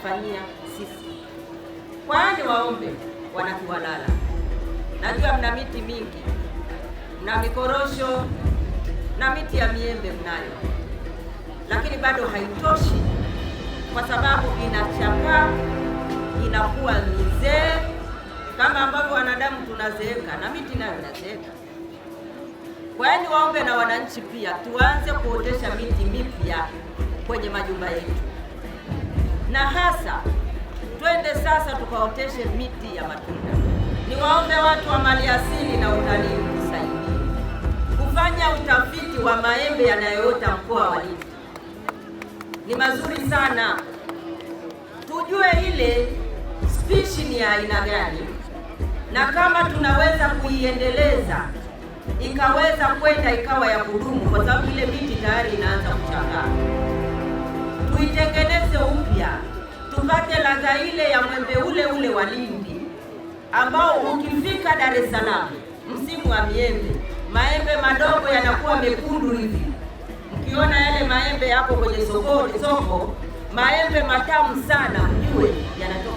tunajifanyia sisi. Kwani waombe wanakiwalala, najua mna miti mingi, mna mikorosho na miti ya miembe mnayo, lakini bado haitoshi, kwa sababu inachakaa, inakuwa mizee, kama ambavyo wanadamu tunazeeka na miti nayo inazeeka. Kwa hiyo niwaombe na wananchi pia tuanze kuotesha miti mipya kwenye majumba yetu, na hasa twende sasa tukaoteshe miti ya matunda. Niwaombe watu wa maliasili na utalii mtusaidie kufanya utafiti wa maembe yanayoota mkoa wa Lindi. Ni mazuri sana, tujue ile spishi ni ya aina gani na kama tunaweza kuiendeleza ikaweza kwenda ikawa ya kudumu, kwa sababu ile miti tayari inaanza kuchakaa. Tuitengeneze upya tupate ladha ile ya mwembe ule ule wa Lindi ambao ukifika Dar es Salaam msimu wa miembe, maembe madogo yanakuwa mekundu hivi. Mkiona yale maembe yako kwenye soko, maembe matamu sana, mjue yanatoka